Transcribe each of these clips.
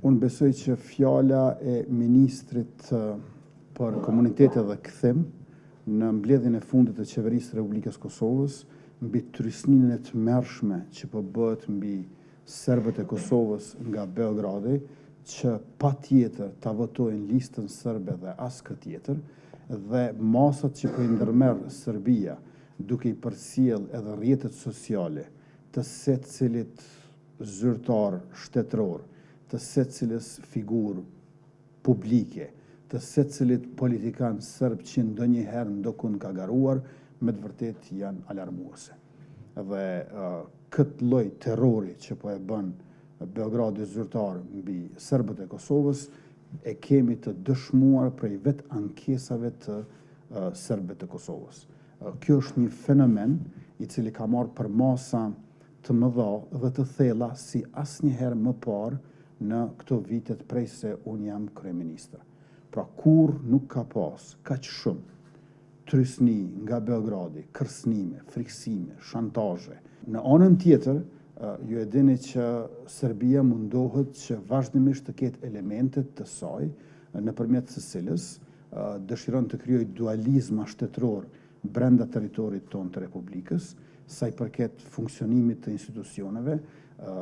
Unë besoj që fjala e ministrit për komunitete dhe kthim në mbledhjen e fundit të Qeverisë së Republikës së Kosovës mbi trysninë e tmerrshme që po bëhet mbi serbët e Kosovës nga Beogradi që patjetër ta votojnë listën serbe dhe askë tjetër dhe masat që po i ndërmerr Serbia duke i përcjellë edhe rrjetet sociale të secilit zyrtar shtetëror, të secilës figurë publike, të secilit politikan serb që ndonjëherë ndokund ka garuar, me të vërtetë janë alarmuese. Dhe këtë lloj terrori që po e bën Beogradi zyrtar mbi serbët e Kosovës, e kemi të dëshmuar prej vetë ankesave të serbëve të Kosovës. Kjo është një fenomen i cili ka marrë përmasa të mëdha dhe të thella si asnjëherë më parë në këto vitet prej se unë jam kryeministër. Pra kurrë nuk ka pas kaq shumë trysni nga Beogradi, kërcënime, frikësime, shantazhe. Në anën tjetër, ju e dini që Serbia mundohet që vazhdimisht të ketë elemente të saj, nëpërmjet së cilës dëshiron të krijojë dualizma shtetëror brenda territorit tonë të Republikës, sa i përket funksionimit të institucioneve,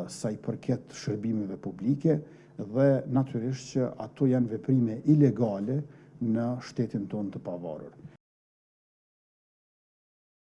sa i përket shërbimeve publike dhe natyrisht që ato janë veprime ilegale në shtetin tonë të pavarur.